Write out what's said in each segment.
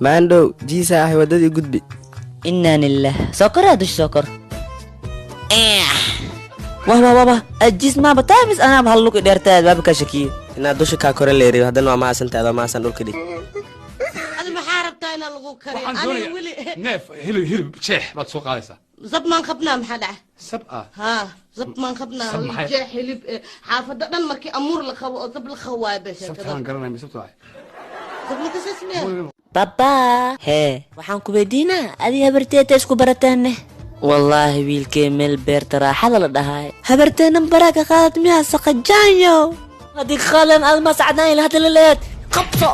Maandhow jiisa ahay, waddadii gudbi. Inaa lilah, soo koraa, dusha soo kor. Wah wah wah wah, ajiis maaba taamis, anaaba hal lug i dheertaad baaba kaa shakiye. Inaad dusha kaa kore leeriyo haddana waa mahadsantahay, adoo mahadsan dhulka dhig. Adi maxaa rabtaa inaa lagu kariyo? Waxaan aniga doonayaa weli neef hilib jeex baad soo qaadaysaa. Zab maan qabnaa, maxaa dhaca? Sab ah. Haa, zab maan qabnaa. Sab maxay? Jeex hilib xaafado dhan markii amuur la qabo oo zab la qabo waayo be sheekada. Sabtaan garanay sabta waay. Zab ma kasasmiya? Baba hee, waxaan ku weydiinaa, adi habarteeta isku barateenne? Wallaahi wiilkee, meel beerta raaxada la dhahaay habarteennan baraa ka qaadat miyaa? Saqajaanyo haddii ka qaadan adma sacdaan ila hadda la leeyaad qabso.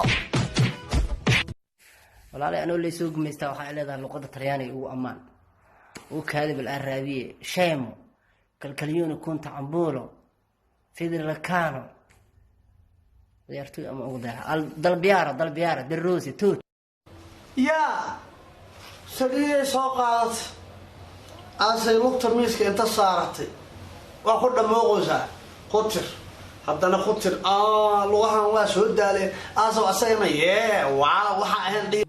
Walaalay, anoo laysoo gumaystaa waxaa leedahay luqadda Talyaaniga ugu ammaan u kaadi. Bal aan raadiye shemo kalkalyoni kunta cambulo fidrilakano ciyaartoy ama ugu dara dalbiyaara dalbiyaara derosi tut. Yaa saliiday soo qaadatay, aasay lugta miiska inta saaratay waa ku dhamooqaysaa, ku tir haddana ku tir, lugahan waa soo daaleen, aasaw asagana yee waa waxa ahayn dhiib.